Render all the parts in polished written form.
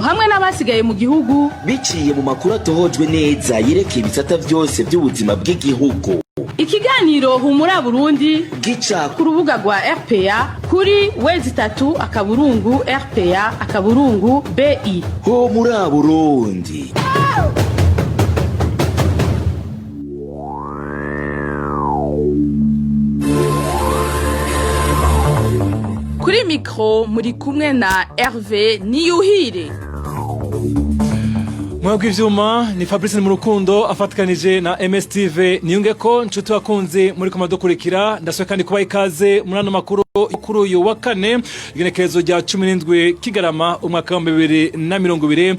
Hamwe n'abasigaye mu gihugu. Biciye mu makuru atohojwe neza yerekeye ibisata vyose vy'ubuzima bw'igihugu. Ikiganiro Humura Burundi gica ku rubuga rwa RPA kuri w3.rpa.bi. Ho muri Burundi. Kuri mikro muri kumwe na Hervé Niyuhire. Mwebwe ivyuma ni Fabrice mu rukundo afatikanije na MSTV niyunge ko nshuti bakunzi muri ko madukurikira, ndaswe kandi kuba ikaze muri ano makuru kuri uyu wa kane, igenekerezo rya 17 Kigarama umwaka wa 2020.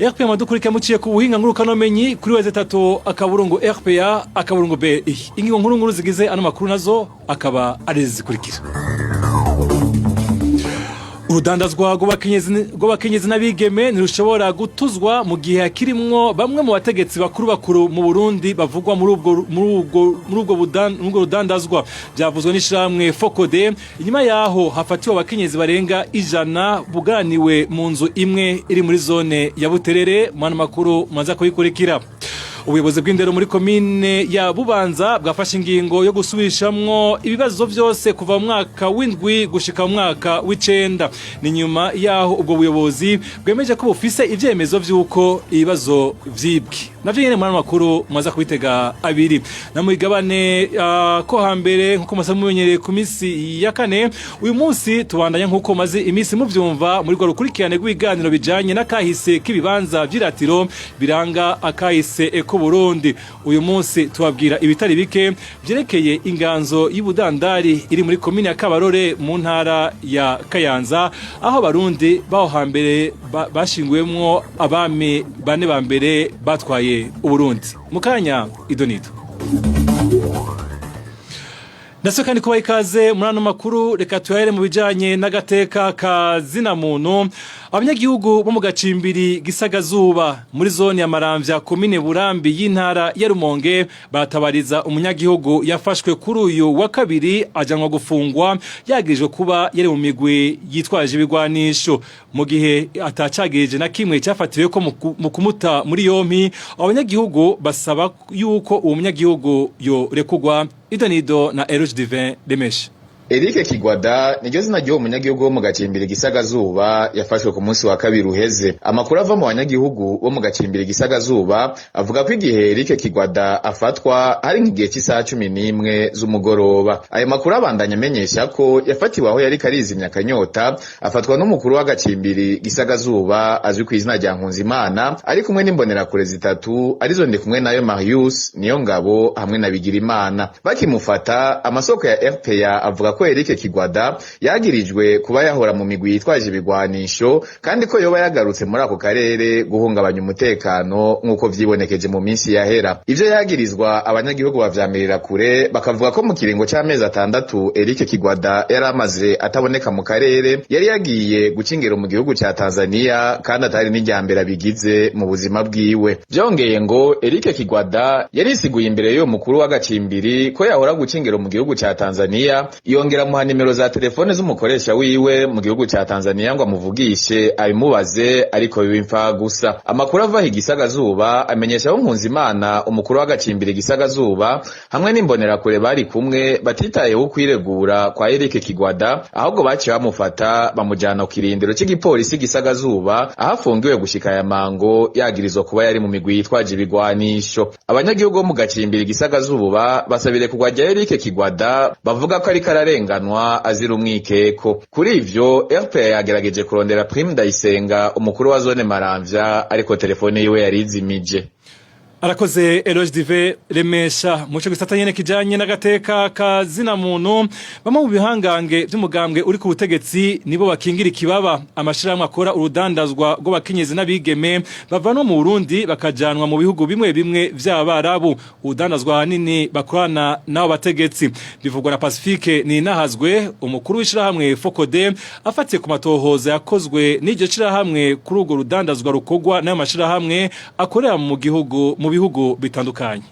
RPA madukurikira muciye ku buhinga ngurukanomenyi kuri w3.rpa.bi. Ingingo nkuru nkuru zigize ano makuru nazo akaba ari zikurikira: urudandazwa rw'abakenyezi n'abigeme ntirushobora gutuzwa mu gihe hakirimwo bamwe mu bategetsi bakuru bakuru mu Burundi bavugwa muri ubwo rudandazwa. Byavuzwe n'ishirahamwe Fokode inyuma yaho hafatiwe abakenyezi barenga 100 buganiwe mu nzu imwe iri muri zone ya Buterere. Mwana makuru maza kuyikurikira. Ubuyobozi bw'indero muri komine ya Bubanza bwafashe ingingo yo gusubishamwo ibibazo vyose kuva mu mwaka w'indwi gushika mu mwaka w'icenda. Ni nyuma yaho ubwo buyobozi bwemeje ko bufise ivyemezo vy'uko ibibazo vyibwe. Navyo nyene muri makuru mumaze kubitega abiri. Na mu migabane ko hambere, nkuko musa mumenyereye ku misi ya kane, uyu munsi tubandanya nkuko maze imisi muvyumva muri rwa rukurikirane rw'ibiganiro bijanye n'akahise k'ibibanza vy'iratiro biranga akahise ko Burundi. Uyu munsi tubabwira ibitari bike vyerekeye inganzo y'ubudandari iri muri komine ya Kabarore mu ntara ya Kayanza, aho Barundi baho hambere bashinguwemwo abami bane ba mbere batwaye Uburundi. Mukanya idonido. Ndase kandi kuba ikaze muri ano makuru. Reka tuyahere mu bijanye n'agateka ka zina muntu. Abanyagihugu bo mu gacimbiri Gisagazuba muri zone ya Maramvya, komine Burambi y'intara ya Rumonge, baratabariza umunyagihugu yafashwe kuri uyu wa kabiri ajanwa gufungwa yagirijwe kuba yari mu migwi yitwaje ibigwanisho, mu gihe atacagirije na kimwe cyafatiwe ko mu kumuta muri yompi. Abanyagihugu basaba yuko uwo munyagihugu yorekugwa. Idonido na Eroge Divin Remesha. Eric Kigwada niryo zina ry'uwo munyagihugu wo mu gacimbiri Gisagazuba yafashwe ku munsi wa kabiri uheze. Amakuru ava mu banyagihugu bo mu gacimbiri Gisagazuba avuga ko igihe Eric Kigwada afatwa hari nk'igihe cy'isaha 11 z'umugoroba. Ayo makuru abandanya amenyesha ko yafatiwe aho yariko arizimya akanyota, afatwa n'umukuru w'agacimbiri Gisagazuba azwi ku izina rya Nkunzimana, ari kumwe n'imbonerakure zitatu arizo Ndikumwenayo Marius, Niyongabo hamwe na Bigirimana. Bakimufata, amasoko ya RPA avuga ko Eric Kigwada yagirijwe kuba yahora mu migwi yitwaje ibigwanisho, kandi ko yoba yagarutse muri ako karere guhungabanya umutekano nk'uko vyibonekeje mu minsi yahera. Ivyo yagirizwa abanyagihugu bavyamirira kure, bakavuga ko mu kiringo c'amezi 6 Eric Kigwada yari amaze ataboneka mu karere, yari yagiye guca ingero mu gihugu ca Tanzania, kandi atari n'iryambere abigize mu buzima bwiwe. Vyongeye ngo Eric Kigwada yarisiguye imbere y'uwo mukuru w'agacimbiri ko yahora guca ingero mu gihugu ca Tanzania, yongera amuha nimero za telefone z'umukoresha wiwe mu gihugu ca Tanzania ngo amuvugishe abimubaze, ariko biba imfa gusa. Amakuru ava Igisagazuba amenyesha ko Nkunzimana, umukuru w'agacimbiri Gisagazuba, hamwe n'imbonerakure bari kumwe batitayeho kwiregura kwa Eric Kigwada, ahubwo baciye bamufata bamujana ku kirindiro c'igipolisi Gisagazuba, aho afungiwe gushika aya mango yagirizwa kuba yari mu migwi yitwaje ibigwanisho. Abanyagihugu bo mu gacimbiri Gisagazuba basabire kugwa rya Eric Kigwada, bavuga ko ariko ararenganwa azira umwikeko. Kuri ivyo RPA yagerageje kurondera Prime Ndayisenga, umukuru wa zone Maramvya, ariko telefone yiwe yarizimije. Arakoze Eloge Dive Remesha. Muco gisata nyene kijanye n'agateka ka zina muntu, bamwe mu bihangange vy'umugambwe uri ku butegetsi nibo bakingira ikibaba amashirahamwe akora urudandazwa rw'abakenyezi n'abigeme bavanwa mu Burundi bakajanwa mu bihugu bimwe bimwe vy'Abarabu, urudandazwa hanini bakorana n'abo bategetsi. Bivugwa na Pacifique Ninahazwe, umukuru w'ishirahamwe Fokode, afatiye ku matohoza yakozwe n'iryo shirahamwe kuri urwo rudandazwa rukorwa n'ayo mashirahamwe akorera mu gihugu, mu bihugu bitandukanye.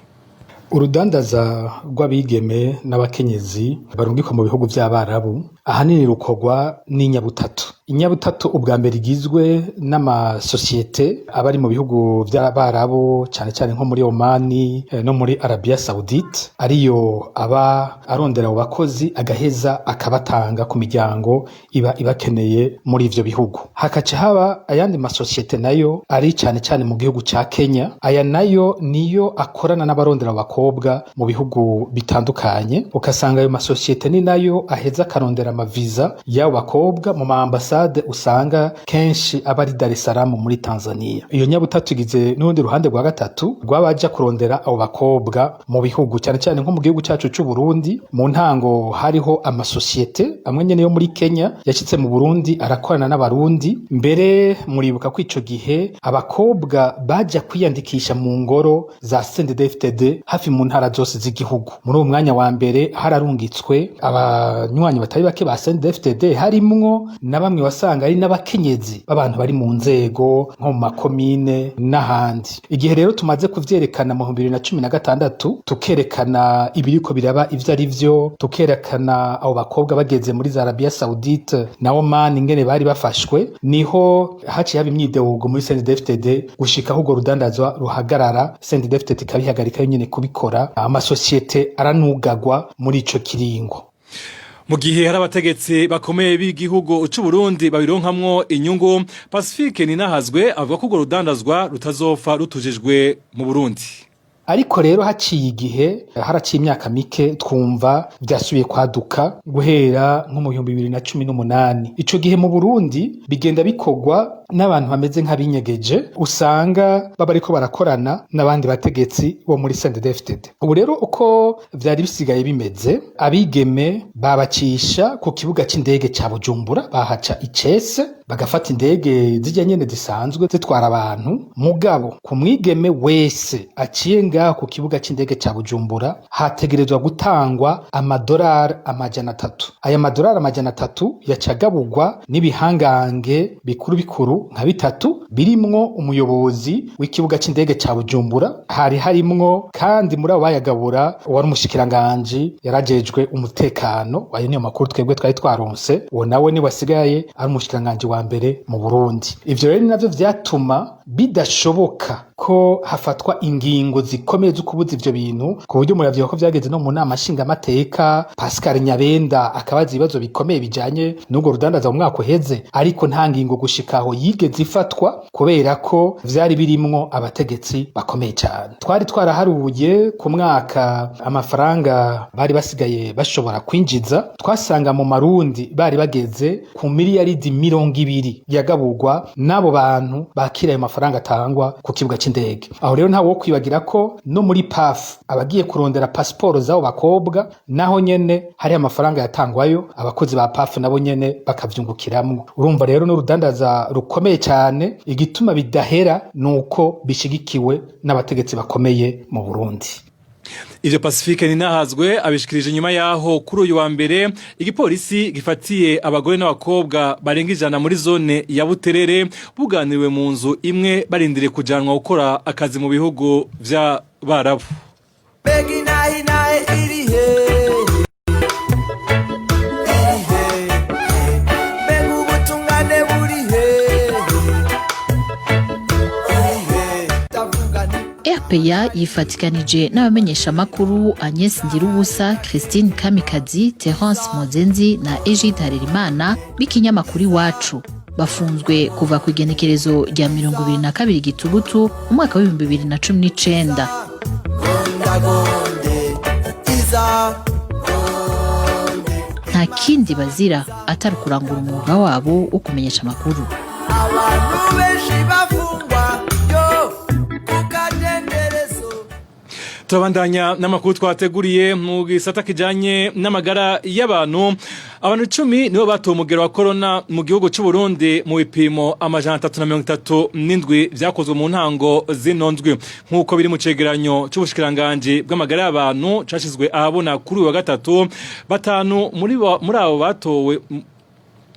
Urudandaza rw'abigeme n'abakenyezi barungikwa mu bihugu vy'Abarabu Ahanini rukorwa n'inyabutatu. Inyabutatu ubwa mbere igizwe n'amasosiyete aba ari mu bihugu vy'Abarabu, cane cane nko muri Omani no muri Arabia Saudite, ariyo aba arondera abo bakozi, agaheza akabatanga ku miryango iba ibakeneye muri ivyo bihugu. Hakaca haba ayandi masosiyete nayo ari cane cane mu gihugu ca Kenya. Aya nayo niyo akorana n'abarondera abo bakobwa mu bihugu bitandukanye, ugasanga ayo masosiyete ni nayo aheza akarondera amaviza y'abo bakobwa mu ma ambasade usanga kenshi aba ari Dar es Salaam muri Tanzania. Iyo nyabutatu igize n'urundi ruhande rwa gatatu rw'abaja kurondera abo bakobwa mu bihugu, cyane cyane nko mu gihugu cyacu c'u Burundi. Mu ntango hariho amasosiyete amwe nyene yo muri Kenya yashitse mu Burundi, arakorana n'Abarundi. Mbere muribuka ko ico gihe abakobwa baja kwiyandikisha mu ngoro za CNDD-FDD hafi mu ntara zose z'igihugu. Muri uwo mwanya wa mbere hararungitswe abanywanyi batari bake ba CNDD-FDD, harimwo na bamwe wasanga ari n'abakenyezi b'abantu bari mu nzego nko mu makomine n'ahandi. Igihe rero tumaze kuvyerekana mu 2016, tukerekana ibiriko biraba ivyo ari vyo, tukerekana abo bakobwa bageze muri za Arabia Saudite na Oman ingene bari bafashwe, niho haciye haba imyidehugo muri CNDD-FDD gushika aho urwo rudandazwa ruhagarara. CNDD-FDD ikabihagarika yo nyene kubikora, amasosiyete aranugagwa muri ico kiringo. Mu gihe hari abategetsi bakomeye b'igihugu c'u Burundi babironkamwo inyungu, Pacifique Ninahazwe avuga ko urwo rudandazwa rutazopfa rutujijwe mu Burundi. Ariko rero haciye igihe, haraciye imyaka mike, twumva vyasubiye kwaduka guhera nko mu 2018. Ico gihe mu Burundi bigenda bikorwa n'abantu bameze nk'abinyegeje, usanga baba ariko barakorana n'abandi bategetsi bo muri CNDD-FDD. Ubu rero uko vyari bisigaye bimeze, abigeme babacisha ku kibuga c'indege ca Bujumbura, bahaca icese bagafata indege zirya nyene zisanzwe zitwara abantu. Mugabo ku mwigeme wese aciye ngaho ku kibuga c'indege ca Bujumbura hategerezwa gutangwa amadolari 300. Aya madolari 300 yacagabugwa n'ibihangange bikuru bikuru nka bitatu, birimwo umuyobozi w'ikibuga c'indege ca Bujumbura. Hari harimwo kandi muri abo bayagabura wari umushikiranganji yarajejwe umutekano. Ayo niyo makuru twebwe twari twaronse. Uwo nawe ni wasigaye ari umushikiranganji wa mbere mu Burundi. Ivyo rero ni navyo vyatuma bidashoboka ko hafatwa ingingo zikomeye zo kubuza ivyo bintu, ku buryo muravyibuka ko vyageze no mu nama nshingamateka, Pascal Nyabenda akabaza ibibazo bikomeye bijanye n'urwo rudandaza mu mwaka uheze, ariko nta ngingo gushikaho yigeze ifatwa kubera ko vyari birimwo abategetsi bakomeye cyane. Twari twaraharuye ku mwaka amafaranga bari basigaye bashobora kwinjiza, twasanga mu marundi bari bageze ku miliyaridi 20 yagaburwa n'abo bantu bakira ayo mafaranga atangwa ku kibuga c'indege. Aho rero ntawe wo kwibagira ko no muri PAF, abagiye kurondera pasiporo z'abo bakobwa, naho nyene hari amafaranga yatangwayo, abakozi ba PAF nabo nyene bakavyungukiramwo. Urumva rero n'urudandaza rukomeye cyane. Igituma bidahera nuko bishigikiwe n'abategetsi bakomeye mu Burundi. Ivyo Pacifique Ninahazwe abishikirije nyuma yaho kuri uyu wa mbere igipolisi gifatiye abagore n'abakobwa barenga 100 muri zone ya Buterere, buganiriwe mu nzu imwe, barindiriye kujanwa gukora akazi mu bihugu vya Barabu. Mbega inaha inahe iri hehe? Iri hehe? Mbega ubutungane buri hehe? Iri hehe? Ndavuga nti RPA yifatikanije n'abamenyeshamakuru Agnes Ndirubusa, Christine Kamikazi, Terence Mozenzi na Egide Harerimana b'ikinyamakuru Iwacu. Bafunzwe kuva ku igenekerezo rya 22 Gitugutu umwaka w'2019. Gondagonde iza gonde. Nta kindi bazira atari ukurangura umwuga wabo wo kumenyesha amakuru. Abantu benshi bafungwa yo ku kadenderezo. Turabandanya n'amakuru twateguriye mu gisata kijanye n'amagara y'abantu. Abantu 10 nibo batowe umugero wa corona mu gihugu c'u Burundi mu bipimo 337 vyakozwe mu ntango zino ndwi, nk'uko biri mu cegeranyo c'ubushikiranganji bw'amagara y'abantu cashizwe ahabona kuri uyu wa gatatu. Batanu muri abo batowe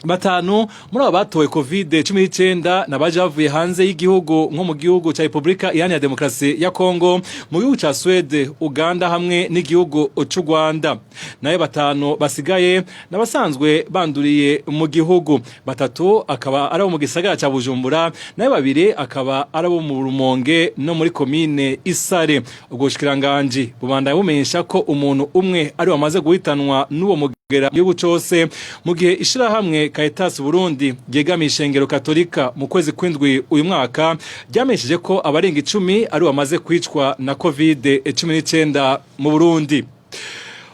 Batanu muri abo batowe COVID-19 nabaje bavuye hanze y'igihugu, nko mu gihugu ca Republika Iharanira Demokarasi ya Kongo, mu gihugu ca Swede, Uganda hamwe n'igihugu c'u Rwanda. Nayo batanu basigaye nabasanzwe banduriye mu gihugu, batatu akaba ari abo mu gisagara ca Bujumbura, nayo babiri akaba ari abo mu Rumonge no muri komine Isare. Ubwo bushikiranganji bubandanya bumenyesha ko umuntu umwe ari wamaze guhitanwa n'uwo mugera mu gihugu cose, mu gihe ishirahamwe Caritas Burundi ryegamiye ishengero Katolika mu kwezi kw'indwi uyu mwaka ryamenyesheje ko abarenga 10 ari bamaze kwicwa na COVID-19 mu Burundi.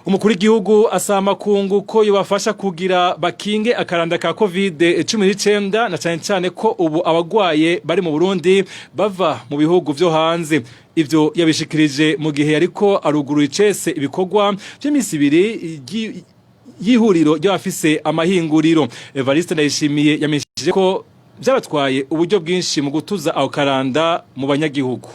Umukuru w'igihugu asaba amakungu ko yobafasha kugira bakinge akaranda ka COVID-19, na cane cane ko ubu abagwaye bari mu Burundi bava mu bihugu vyo hanze. Ivyo yabishikirije mu gihe yariko arugurura icese ibikorwa vy'imisi ibiri y'ihuriro ry'abafise amahinguriro. Evariste Ndayishimiye yamenyesheje ko vyabatwaye uburyo bwinshi mu gutuza aho karanda mu banyagihugu.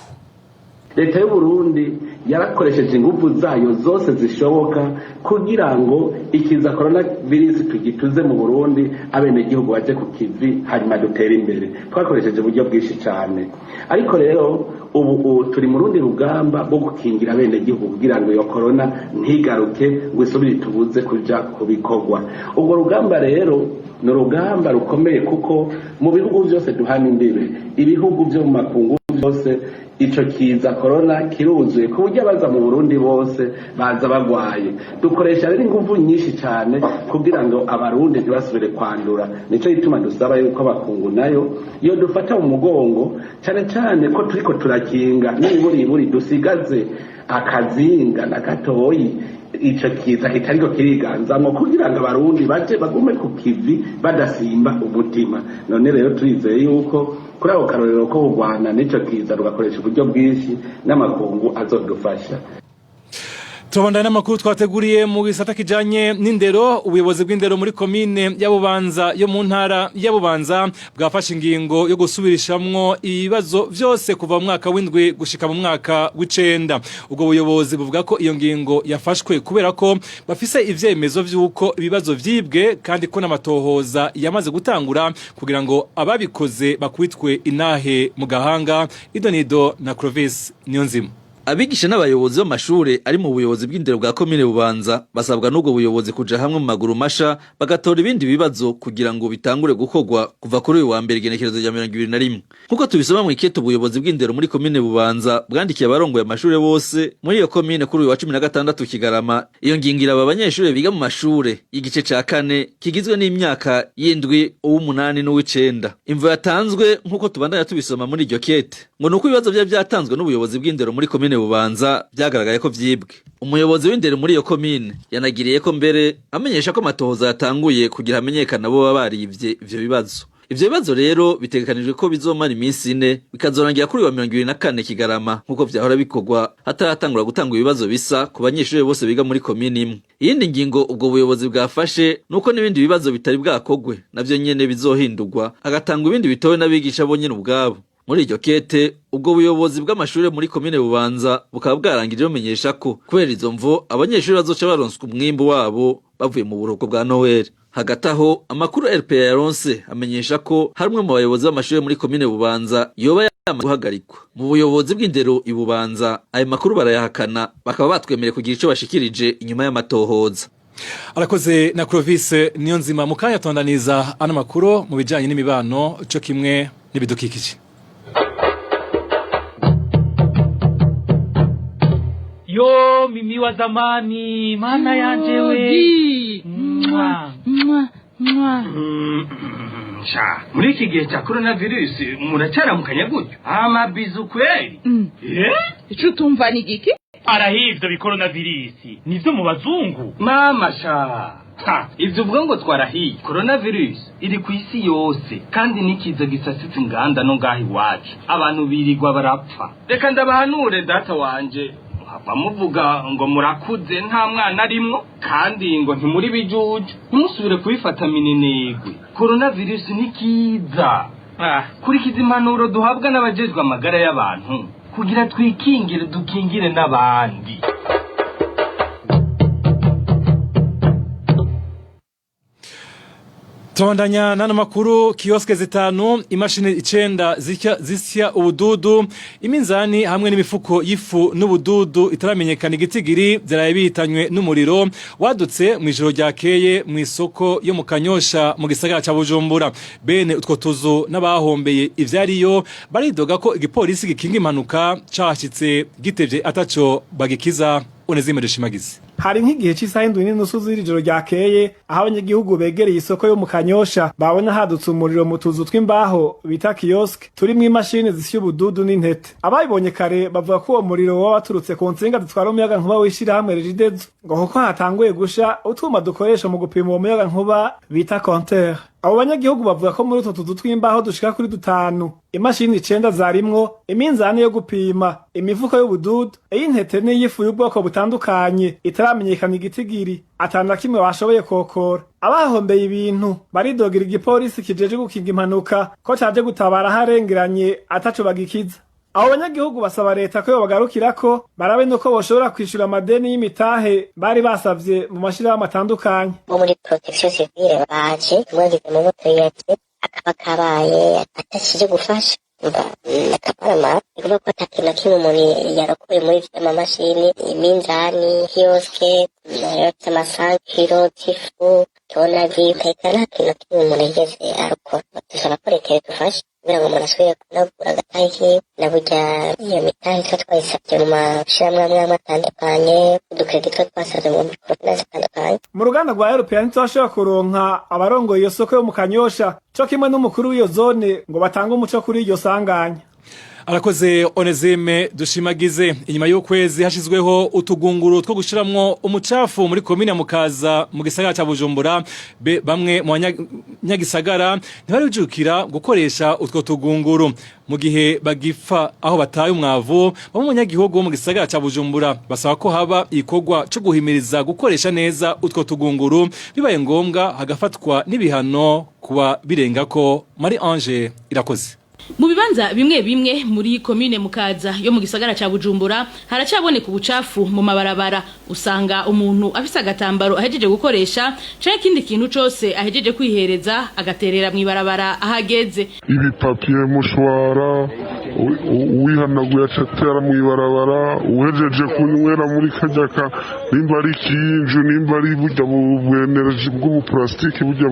Leta y'Uburundi yarakoresheje ingufu zayo zose zishoboka kugira ngo ikiza corona virus tugituze mu Burundi, abenegihugu baje ku kivi, hanyuma dutere imbere. Twakoresheje uburyo bwinshi cyane, ariko rero ubu turi mu rundi rugamba rwo gukingira abenegihugu kugira ngo iyo corona ntigaruke ngo isubire itubuze kuja ku bikorwa. Urwo rugamba rero ni urugamba rukomeye, kuko mu bihugu byose duhana imbibe, ibihugu byo mu makungu byose, ico kiza corona kiruzuye, ku buryo abaza mu Burundi bose baza bagwaye. Dukoresha rero inguvu nyinshi cyane kugira ngo Abarundi ntibasubire kwandura. Nico gituma dusaba yuko abakungu nayo iyo dufata mu mugongo, cyane cyane ko turiko turakinga n'iburiburi dusigaze akazinga na gatoyi ico kiza kitariko kiriganzamwo, kugira ngo Abarundi baje bagume ku kivi badasimba umutima. None rero turizeye yuko kuri ako karorero ko kurwana n'ico kiza rugakoresha uburyo bwinshi, n'amakungu azodufasha. Turabandanya n'amakuru twateguriye mu gisata kijanye n'indero. Ubuyobozi bw'indero muri komine ya Bubanza yo mu ntara ya Bubanza bwafashe ingingo yo gusubirishamwo ibibazo vyose kuva mu mwaka w'indwi gushika mu mwaka w'icenda. Ubwo buyobozi buvuga ko iyo ngingo yafashwe kubera ko bafise ivyemezo vy'uko ibibazo vyibwe, kandi ko n'amatohoza yamaze gutangura kugira ngo ababikoze bakubitwe inahe mu gahanga. Idonido na Clovis Niyonzima. Abigisha n'abayobozi b'amashure ari mu buyobozi bw'indero bwa komine Bubanza basabwa n'ubwo buyobozi kuja hamwe mu maguru masha bagatora ibindi bibazo kugira ngo bitangure gukorwa kuva kuri uyu wa mbere, igenekerezo rya 21, nk'uko tubisoma mu ikete ubuyobozi bw'indero muri komine Bubanza bwandikiye abarongoye amashure bose muri iyo komine kuri uyu wa 16 Kigarama. Iyo ngingo iraba abanyeshure biga mu mashure y'igice ca kane kigizwe n'imyaka y'indwi, uw'umunani n'uw'icenda. Imvo yatanzwe, nk'uko tubandanya tubisoma muri iryo kete, ngo nuko ibibazo vyari vyatanzwe n'ubuyobozi bw'indero muri komine Bubanza vyagaragaye ko vyibwe. Umuyobozi w'indero muri iyo komine yanagiriye ko mbere amenyesha ko amatohoza yatanguye kugira hamenyekane abo baba barivye ivyo bibazo. Ivyo bibazo rero bitegekanijwe ko bizomara iminsi 4, bikazorangira kuri wa 24 Kigarama, nk'uko vyahora bikorwa hataratangura gutanga ibibazo bisa ku banyeshure bose biga muri komine imwe. Iyindi ngingo ubwo buyobozi bwafashe nuko n'ibindi bibazo bitari bwakogwe navyo nyene bizohindurwa, hagatangwa ibindi bitowe n'abigisha bonyene ubwabo. Muri iryo kete, ubwo buyobozi bw'amashure muri komine Bubanza bukaba bwarangije bumenyesha ko kubera izo mvo abanyeshuri bazoca baronswa umwimbu wabo bavuye mu buruhuko bwa Noel. Hagati aho, amakuru RPA yaronse amenyesha ko hari umwe mu bayobozi b'amashure muri komine Bubanza yoba yamaze guhagarikwa. Mu buyobozi bw'indero i Bubanza ayo makuru barayahakana, bakaba batwemereye kugira ico bashikirije inyuma y'amatohoza. Arakoze na Clovis Niyonzima. Mu kanya tondaniza ano makuru mu bijanye n'imibano co kimwe n'ibidukikije. Yo mimi wa zamani, mana yanje we. Mwah. Mwah. Sha, muri iki gihe cya coronavirus muracyaramukanya gutyo amabizu kweli? Eh? Ico utumva ni igiki? Arahivyo bi coronavirus nivyo mu bazungu mama. Sha, ha, ivyo uvuga ngo twarahiye, coronavirus iri ku isi yose kandi nikiza gisasitse inganda no ngaho iwacu abantu birirwa barapfa. Reka ndabahanure data wanje, muhava muvuga ngo murakuze nta mwana arimwo, kandi ngo ntimuri bijuju. Ntimusubire kubifata minenegwe, coronavirus ni kiza. Kurikiza impanuro duhabwa n'abajejwe amagara y'abantu kugira twikingire, dukingire n'abandi. Tubandanya n'ano makuru. Kioske zitanu, imashini 9 zisya ubududu, iminzani hamwe n'imifuko y'ifu n'ubududu itaramenyekana igitigiri vyaraye bihitanywe n'umuriro wadutse mu ijoro ryakeye mu isoko yo mu Kanyosha mu gisagara ca Bujumbura. Bene utwo tuzu n'abahombeye ivyariyo baridoga ko igipolisi gikinga impanuka cahashitse gitevye ataco bagikiza. Onezime Dushimagize. Hari nk'igihe cy'isaha 7:30 z'ijoro ryakeye, aho abanyagihugu begereye isoko yo mu Kanyosha babona hadutse umuriro mu tuzu tw'imbaho bita kioske turimwo imashini zisya ubududu n'intete. Ababibonye kare bavuga ko uwo muriro waba waturutse ku nsinga zitwara umuyaga nkuba w'ishirahamwe Regideso, ngo kuko hatanguye gusha utwuma dukoresha mu gupima uwo muyaga nkuba bita compteur. Abo banyagihugu bavuga ko muri utwo tuzu tw'imbaho dushika kuri dutanu, imashini 9 zarimwo iminzani yo gupima, imifuko y'ubududu, iy'intete n'iy'ifu y'ubwoko butandukanye itaramenyekana igitigiri, atana kimwe bashoboye kokora. Abahombeye ibintu baridogera igipolisi kijeje gukinga impanuka ko caje gutabara harengeranye ataco bagikiza. Abo banyagihugu basaba leta ko yobagarukirako barabe nuko boshobora kwishura amadeni y'imitahe bari basavye mu mashirahamwe atandukanye. Bo muri protection civile baje mwagize mu moto yaje akaba kabaye atasije gufasha akabarama ni ko ata kintu na kimwe umuntu yarokoye muri vy'amamashini, iminzani, kioske amasankiro z'ifu tona ziteka, nta kintu na kimwe umuntu yigeze arokora. Dusaba ko leta yodufasha kugira ngo umuntu asubire kunagura agatahe kiwe, na burya iyo mitahe tuba twayisavye mu mashirahamwe amwe amwe atandukanye, udukredi tuba twasavye mu microfinance atandukanye. Mu ruganda rwa European ntitwashobora kuronka abarongoye iyo soko yo mu Kanyosha co kimwe n'umukuru w'iyo zone ngo batange umuco kuri iryo sanganya. Arakoze Onezime Dushimagize. Inyuma y'ukwezi hashizweho utugunguru two gushiramwo umucafu muri komine ya Mukaza mu gisagara ca Bujumbura, bamwe mu banyagisagara ntibarijukira gukoresha utwo tugunguru mu gihe bagipfa aho bataye umwavu. Bamwe mu banyagihugu bo mu gisagara ca Bujumbura basaba ko haba igikorwa co guhimiriza gukoresha neza utwo tugunguru, bibaye ngombwa hagafatwa n'ibihano kuba birengako. Marie Ange Irakoze. Mu bibanza bimwe bimwe muri komine Mukaza yo mu gisagara ca Bujumbura haracaboneka ubucafu mu mabarabara. Usanga umuntu afise agatambaro ahejeje gukoresha canke ikindi kintu cose ahejeje kwihereza, agaterera mw'ibarabara ahageze. Ibipapiye mushwara, uwihanaguye acatera mw'ibarabara, uhejeje kunywera muri karya ka nimba ari ikinju, nimba ari burya bwenereje bw'ubuplastike burya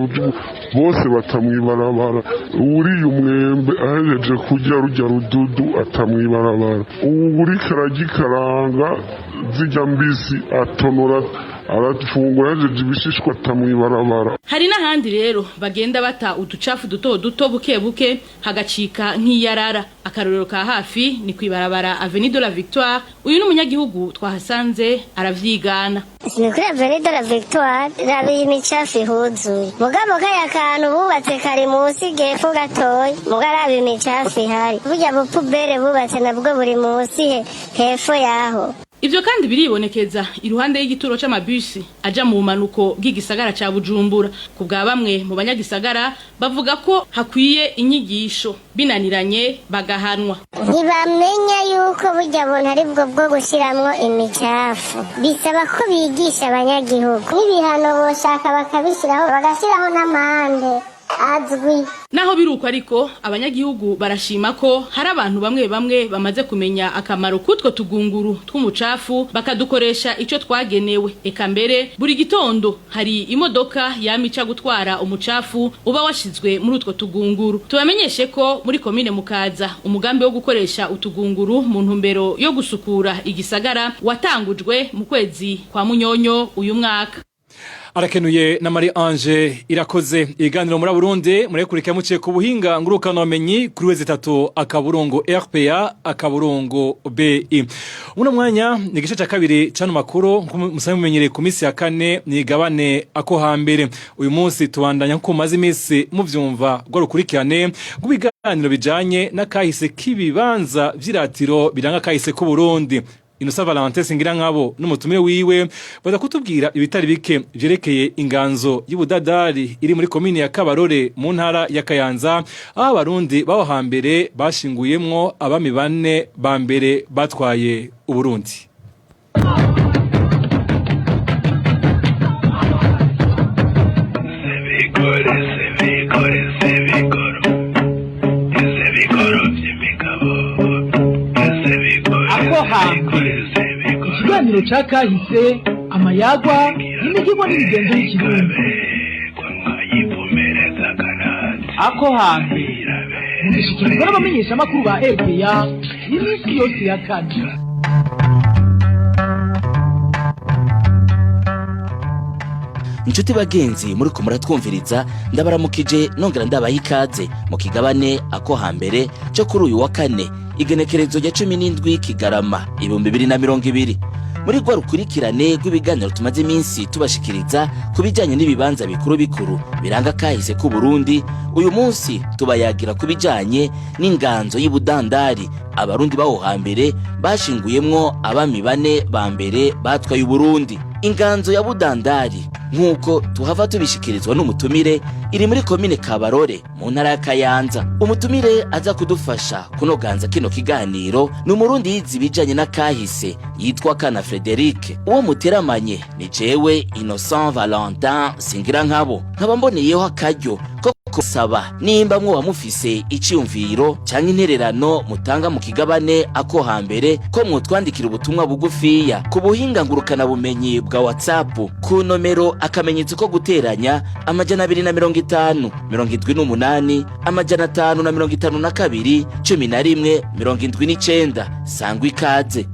bose bata mw'ibarabara, uwuriye umwembe ahejeje kurya rurya rududu ata mw'ibarabara, uwuriko aragikaranga zirya mbisi atonora arafungura ahejeje ibishishwa ata mw'ibarabara. Hari n'ahandi rero bagenda bata uducafu duto duto buke buke hagacika nk'iyarara. Akarorero ka hafi ni kwibarabara Avenue de la Victoire. Uyu ni umunyagihugu twahasanze aravyigana. Ni kuri Avenue de la Victoire, raba iyi micafu ihuzuye, mugabo kaya kantu bubatse kari munsi gepfo gatoya, muga raba imicafu ihari, burya bupubere bubatse nabwo buri munsi hepfo yaho. Ivyo kandi biribonekeza iruhande y'igituro c'amabisi aja mu bumanuko bw'igisagara ca Bujumbura. Ku bwa bamwe mu banyagisagara, bavuga ko hakwiye inyigisho, binaniranye bagahanwa. Ntibamenya yuko burya buntu ari bwo bwo gushiramwo imicafu. Bisaba ko bigisha abanyagihugu, n'ibihano boshaka bakabishyiraho, bagashyiraho n'amande azwi. Naho biruko ariko, abanyagihugu barashima ko hari abantu bamwe bamwe bamaze kumenya akamaro k'utwo tugunguru tw'umucafu, bakadukoresha ico twagenewe. Eka mbere buri gitondo hari imodoka yamica gutwara umucafu uba washizwe muri utwo tugunguru. Tubamenyeshe ko muri komine Mukaza umugambi wo gukoresha utugunguru mu ntumbero yo gusukura igisagara watangujwe mu kwezi kwa Munyonyo uyu mwaka. Arakenuye na Marie Ange Irakoze. Iganiro muri Burundi murekurikira muciye ku buhinga ngurukana wamenyi kuri w3.rpa.bi. Uno mwanya ni igice cya kabiri cano makuru nkuko musanzwe mumenyereye ku minsi ya kane ni igabane ako hambere. Uyu munsi tubandanya nkuko mumaze iminsi muvyumva rwa rukurikirane rw'ibiganiro bijanye n'akahise k'ibibanza vy'iratiro biranga kahise k'u Burundi. Innocent Valentin Singirankabo n'umutumire wiwe baza kutubwira ibitari bike vyerekeye inganzo y'Ubudadari iri muri komine ya Kabarore mu ntara ya Kayanza, aho abarundi baho hambere bashinguyemwo abami bane ba mbere batwaye Uburundi. Sebigore. Ikiganiro ca kahise, amayagwa n'imigirwa n'imigenzo y'ikirundi. Ako hambere mugishikirizwa n'abamenyeshamakuru ba RPA iminsi yose ya kane. Inshuti bagenzi muri ko muratwumviriza, ndabaramukije nongera ndabaha ikaze mu kigabane Ako Hambere cyo kuri uyu wa kane, igenekerezo rya 17 Kigarama 2020. Muri rwa rukurikirane rw'ibiganiro tumaze iminsi tubashikiriza ku bijyanye n'ibibanza bikuru bikuru biranga kahise k'u Burundi, uyu munsi tubayagira ku bijyanye n'inganzo y'Ibudandari Abarundi baho hambere bashinguyemwo abami bane ba mbere batwaye Uburundi. Inganzo ya Budandari, nk'uko tuhava tubishikirizwa n'umutumire, iri muri komine Kabarore mu ntara ya Kayanza. Umutumire aza kudufasha kunoganza kino kiganiro ni Umurundi yize ibijanye n'akahise yitwa Kana Frederic. Uwo muteramanye ni jewe Innocent Valentin Singira nkabo, nkaba mboneyeho akaryo ko kusaba nimba mwoba mufise iciyumviro canke intererano mutanga mu kigabane Ako Hambere, ko mwotwandikira ubutumwa bugufiya ku buhinga ngurukana bumenyi bwa WhatsApp ku nomero akamenyetso ko guteranya 250 78 552 11 79. Sangwa ikaze.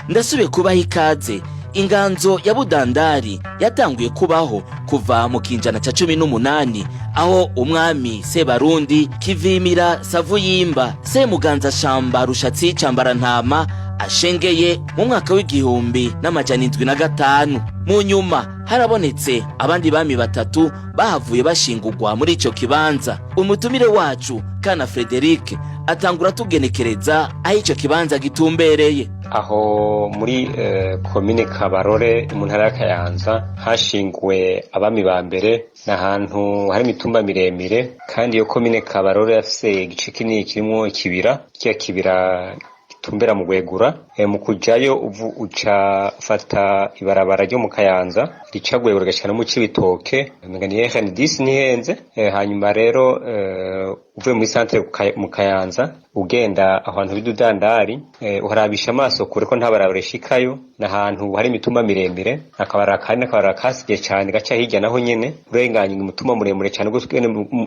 Ndasubiye kubaha ikaze. Inganzo ya Budandari yatanguye kubaho kuva mu kinjana ca 18, aho umwami Sebarundi Kivimira Savuyimba Semuganza Shamba Rushatsi Cambarantama ashengeye mu mwaka w'1705. Mu nyuma harabonetse abandi bami batatu bahavuye bashingurwa muri ico kibanza. Umutumire wacu Kana Frederic atangura tugenekereza aho ico kibanza gitumbereye. Aho muri komine Kabarore mu ntara ya Kayanza hashinguwe abami ba mbere. Ni ahantu hari imitumba miremire, kandi iyo komine Kabarore yafise igice kinini kirimwo ikibira, kiya kibira gitumbera mu Gwegura. Mu kujayo uvu uca ufata ibarabara ryo mu Kayanza rica Gwegura rigashika no mu Cibitoke, umenga ni RN10 ntihenze. Hanyuma rero uvuye muri centre mu Kayanza ugenda ahantu b'idudandari, uharabisha amaso kure ko nta barabara ishikayo. Ni ahantu hari imitumba miremire, akabarabara kari n'akabarabara kasigaye cane gaca hirya, naho nyene urenganye umutumba muremure cane gose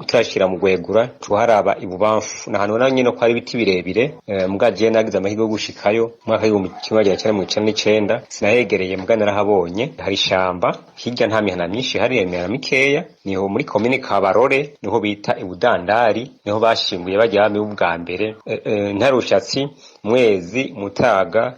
turashira mu Gwegura tuharaba ibubamfu. Ni ahantu naho nyene ko hari ibiti birebire. Muga jewe nagize amahirwe yo gushikayo mu mwaka w'1999, sinahegereye muga narahabonye. Hari ishamba hirya, nta mihana myinshi hari, imihana mikeya. Niho muri komine Kabarore, niho bita Ibudandari, niho bashinguye barya bami b'ubwa mbere, Ntarushatsi, Mwezi, Mutaga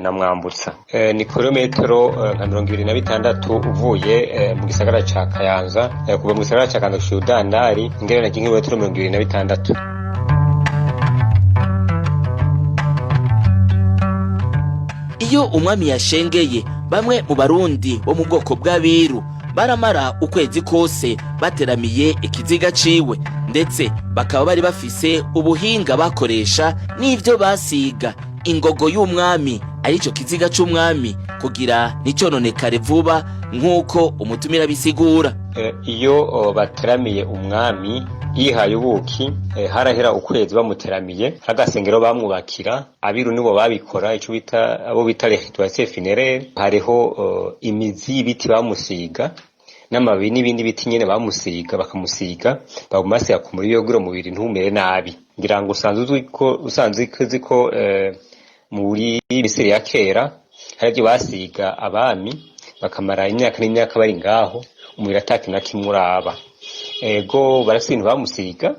na Mwambutsa. Ni kilometero nka 26 uvuye mu gisagara ca Kayanza. Kuva mu gisagara ca Kayanza gushika Ibudandari ingereranije nk'ibirometero 26. Iyo umwami yashengeye, bamwe mu Barundi bo mu bwoko bw'Abiru baramara ukwezi kose bateramiye ikiziga ciwe, ndetse bakaba bari bafise ubuhinga bakoresha n'ivyo basiga ingogo y'umwami, arico kiziga c'umwami, kugira nticononekare vuba, nk'uko umutumira bisigura. Iyo bateramiye umwami yihaye ubuki, harahera ukwezi bamuteramiye. Agasengero bamwubakira, abiru nibo babikora, ico bita abo bita les rituels funéraires. Hariho imizi y'ibiti bamusiga n'amababi n'ibindi biti nyene bamusiga, bakamusiga bagumasiga ku mubiri kugira umubiri ntumere nabi. Ngira ngo usanzwe uzi ko muri Misiri ya kera hari ibyo basiga abami bakamara imyaka n'imyaka bari ngaho, umubiri ata na kimwe uraba. Ego, barafise ibintu bamusiga,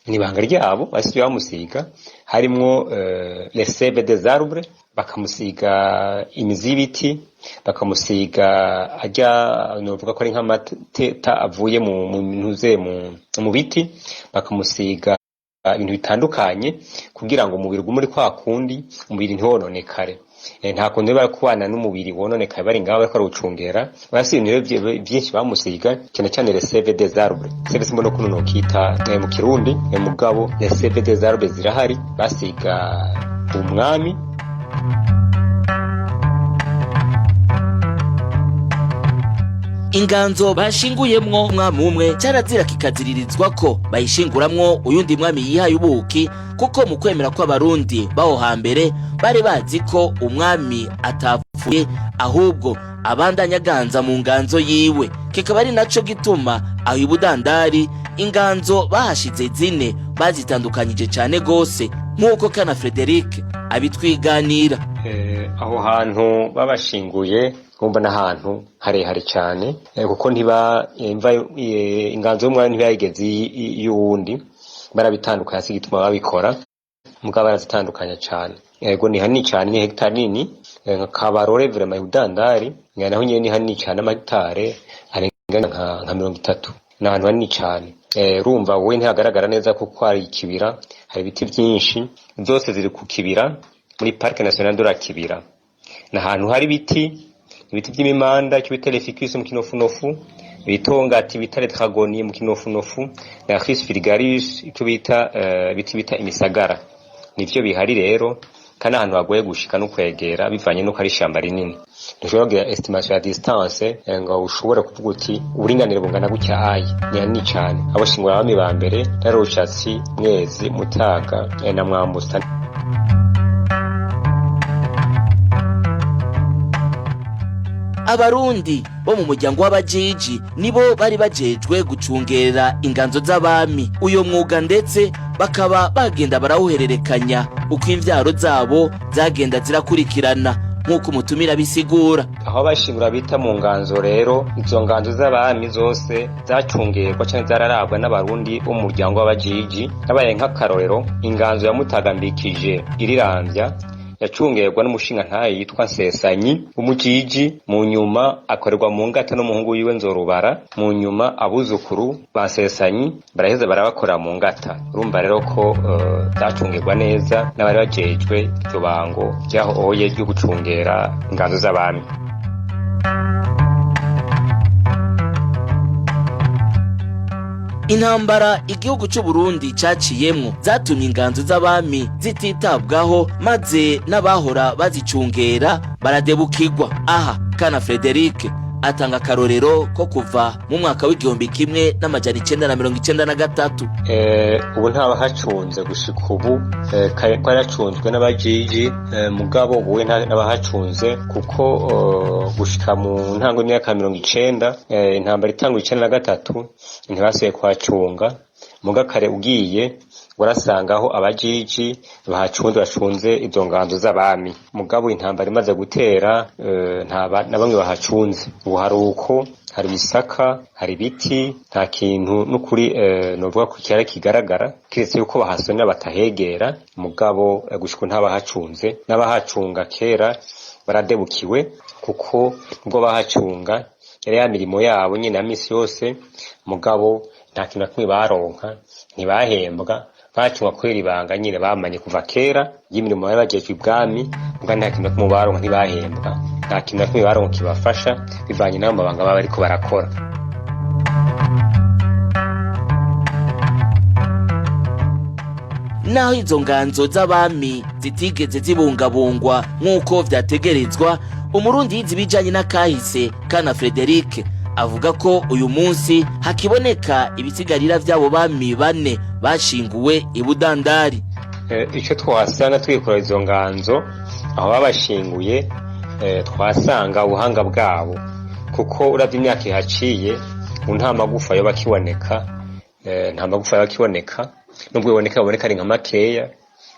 ni ibanga ryabo. Barafise ibyo bamusiga harimwo les sèves des arbres, bakamusiga imizi y'ibiti, bakamusiga arya novuga ko ari nk'amateta avuye mu ntuze mu biti, bakamusiga ibintu bitandukanye kugira ngo umubiri ugume uri kwa kundi, umubiri ntiwononekare. Nta kuntu bari kubana n'umubiri wononekaye bari ngaho bariko barawucungera. Barafise ibintu rero vyinshi bamusiga, cyane cyane les sèves des arbres. Sèves simbona ukuntu nokita mu Kirundi, mugabo les sèves des arbres zirahari basiga umwami. Inganzo bashinguyemwo umwami umwe carazira kikaziririzwa ko bayishinguramwo uyundi mwami yihaye ubuki, kuko mu kwemera kw'Abarundi baho hambere bari bazi ko umwami atapfuye ahubwo abandanya aganza mu nganzo yiwe. Kikaba ari naco gituma aho ibudandari inganzo bahashize zine bazitandukanyije cane gose, nk'uko Kana Frederic abitwiganira. Aho hantu babashinguye urumva n'ahantu harehare cyane, kuko ntiba imva inganzo y'umwami ntibayigeze y'uwundi, barabitandukanya, si igituma babikora mugabo barazitandukanya cyane. Yego, ni hanini cyane, ni hegitari nini, nka Kabarore vraiment ibudandari naho nyene ni hanini cyane, amahegitare arenga nka 30, ni ahantu hanini cyane. Urumva wowe ntihagaragara neza kuko hari ikibira, hari ibiti byinshi, zose ziri ku kibira muri Parc National de la Kibira. Ni ahantu hari ibiti by'imimanda, icyo bita Ficus mu kinofunofu, ibitongati bita Tetragonie mu kinofunofu, na Ficus vulgaris, icyo bita ibiti bita imisagara, nivyo bihari rero. Kandi ahantu hagoye gushika no kwegera bivanye nuko ari ishyamba rinini, ntushobora kugira estimation ya distance ngo ushobore kuvuga uti uburinganire bungana gutya. Ayi ni hanini cyane. Abashingura abami ba mbere rero Rushatsi, Mwezi, Mutaga na Mwambutsa. Abarundi bo mu muryango w'Abajiji nibo bari bajejwe gucungera inganzo z'abami. Uyo mwuga ndetse bakaba bagenda barawuhererekanya uko imvyaro zabo zagenda zirakurikirana, nk'uko umutumira bisigura. Aho bashingura bita mu nganzo rero, izo nganzo z'abami zose zacungerwa canke zararabwa n'Abarundi bo mu muryango w'Abajiji. Nabaye nk'akarorero, inganzo ya Mutagambikije iriramvya yacungerwa n'umushingantahe yitwa Nsesanyi w'umujiji, mu nyuma akorerwa mu ngata n'umuhungu wiwe Nzorubara, mu nyuma abuzukuru ba Nsesanyi baraheza barabakora mu ngata. Urumva rero ko zacungerwa neza n'abari bajejwe iryo bango ryaho oye ryo gucungera inganzo z'abami. Intambara igihugu c'u Burundi caciyemwo zatumye inganzo z'abami zititabwaho, maze n'abahora bazicungera baradebukirwa. Aha Kana Frederic atanga akarorero ko kuva mu mwaka w'1993. Ubu ntabahacunze gushika ubu, kare twaracunzwe n'Abajiji, mugabo ubu n'abahacunze kuko gushika mu ntango y'imyaka 90, intambara itangwa 93, ntibasubiye kuhacunga. Muga kare ugiye warasangaho Abajiji bahacunze, bacunze izo nganzo z'abami. Mugabo intambara imaze gutera, na bamwe bahacunze. Ubu hari uko hari ibisaka, hari ibiti, nta kintu n'ukuri novuga ko cyari kigaragara, kiretse yuko bahasonera batahegera. Mugabo gushika ntabahacunze, n'abahacunga kera baradebukiwe, kuko ubwo bahacunga yari ya mirimo yabo nyine ya misi yose, mugabo nta kintu na kimwe baronka, ntibahembwa, bacunga kubera ibanga nyine bamanye kuva kera y'imirimo bari bajejwe ibwami. Muga nta kintu na kimwe baronka, ntibahembwa, nta kintu na kimwe baronka kibafasha bivanye n'ayo mabanga baba bariko barakora. Naho izo nganzo z'abami zitigeze zibungabungwa nk'uko vyategerezwa, Umurundi yize ibijanye n'akahise Kana Frederic avuga ko uyu munsi hakiboneka ibisigarira vy'abo bami bane bashinguwe ibudandari. Icyo twasanga twikora izo nganzo aho babashinguye, twasanga ubuhanga bwabo, kuko uravye imyaka ihaciye ubu nta magufa yoba akiboneka, nta magufa yoba akiboneka, nubwo biboneka baboneka ari nka makeya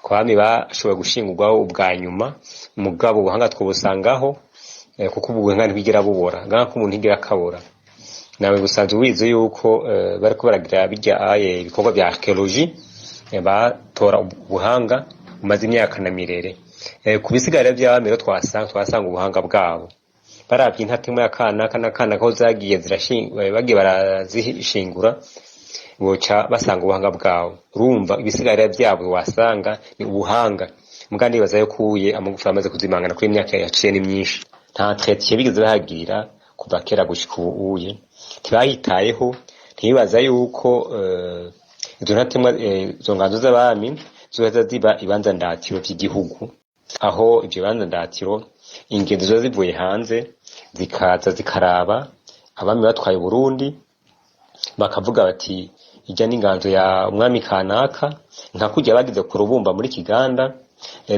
ku bami bashoboye gushingurwaho ubwa nyuma. Mugabo ubuhanga twubusangaho, kuko ubuhanga ntibwigera bubora, ngaho ko umuntu ntigera akabora. Nawe busanzwe wize yuko bariko baragira bijya aye ibikorwa bya archaeologie, batora ubuhanga bumaze imyaka na mirere. Ku bisigarira by'abami rero twasanga ubuhanga bwabo, baravye intatemo ya kanaka na kanaka aho zagiye bagiye barazishingura, boca basanga ubuhanga bwabo. Urumva ibisigarira byabo wasanga ni ubuhanga. Muga ndibaza yuko uye amagufa yamaze kuzimangana kuri imyaka yaciye ni myinshi, nta entretien bigeze bahagira kuva kera gushika ubu uye, ntibahitayeho, ntibibaza yuko izo ntatemwa, izo nganzo z'abami zoheza ziba ibanza ndatiro vy'igihugu, aho ivyo bibanza ndatiro ingenzi ziba zivuye hanze zikaza zikaraba Abami batwaye Burundi bakavuga bati ijya n'inganzo ya umwami kanaka, nka kurya bagize ku Rubumba muri Kiganda,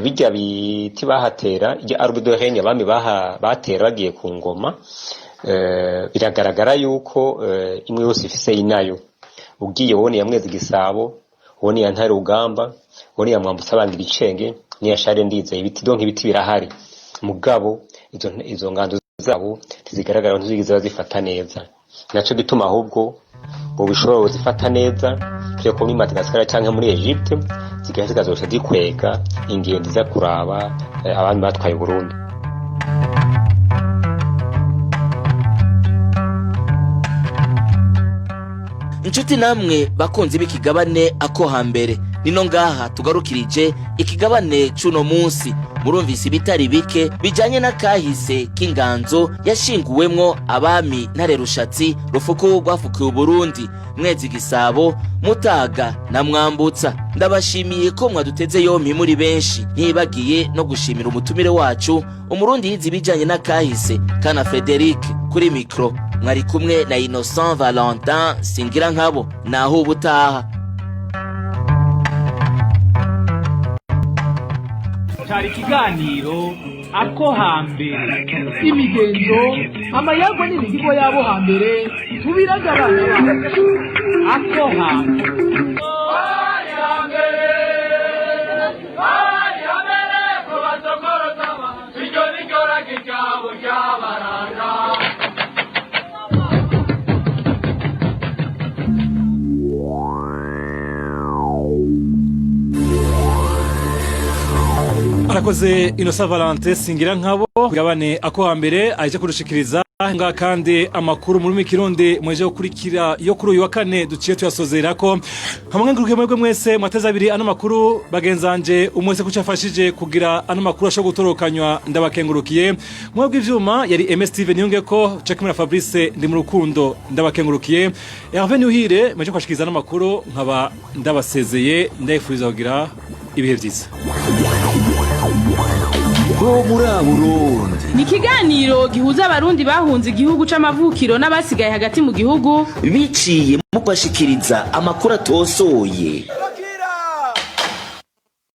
bijya biti bahatera, ijya arbre de règne abami batera bagiye ku ngoma. Biragaragara yuko imwe yose ifise inayo. Ugiye ubona iya Mwezi Gisabo, ubona iya Ntare Rugamba, ubona iya Mwambutsa Bangira Icenge, n'iya Share Ndizeye. Ibiti, donc ibiti birahari, mugabo izo nganzo zabo ntizigaragara, ntizigeze bazifata neza. Naco gituma ahubwo bobishobora bozifata neza, kuko ko muri Madagascar canke muri Egypte zigahita zikazoca zikwega ingendo iza kuraba abami batwaye Burundi. Inshuti namwe bakunzi b'ikigabane Ako Hambere, nino ngaha tugarukirije ikigabane c'uno munsi. Murumvise ibitari bike bijanye n'akahise k'inganzo yashinguwemwo abami Ntare Rushatsi, Rufuku rwafukiwe Uburundi, Mwezi Gisabo, Mutaga na Mwambutsa. Ndabashimiye ko mwaduteze yompi muri benshi, ntibagiye no gushimira umutumire wacu, Umurundi yize ibijanye n'akahise, Kana Frederic. Kuri mikro mwari kumwe na Innocent Valentin Singira Nkabo. Naho ubutaha. Cyari ikiganiro Ako Hambere, imigenzo, amayagwa n'imihigo y'abo hambere tubiraga abana bacu. Ako Hambere. Arakoze Innocent Valentin Singira Nkabo, gabane Ako Hambere aje kurushikiriza nga. Kandi amakuru muri Kirundi mweje gukurikira yo kuri uyu wa kane duciye tuyasozerako. Hamwe nguruke mwebwe mwese mwateze abiri ano makuru, bagenzanje umwese kucafashije kugira ano makuru ashobora gutorokanywa, ndabakengurukiye. Mwebwe ivyuma yari MS Steven Niyonge ko Cekimira Fabrice ndi mu rukundo, ndabakengurukiye. Hervé Nuhire mweje kwashikiriza ano makuru, nkaba ndabasezeye, ndayifuriza kugira ibihe vyiza. Bo muri Burundi Ni ikiganiro gihuza Abarundi bahunze igihugu c'amavukiro n'abasigaye hagati mu gihugu biciye mu kubashikiriza amakuru atosoye.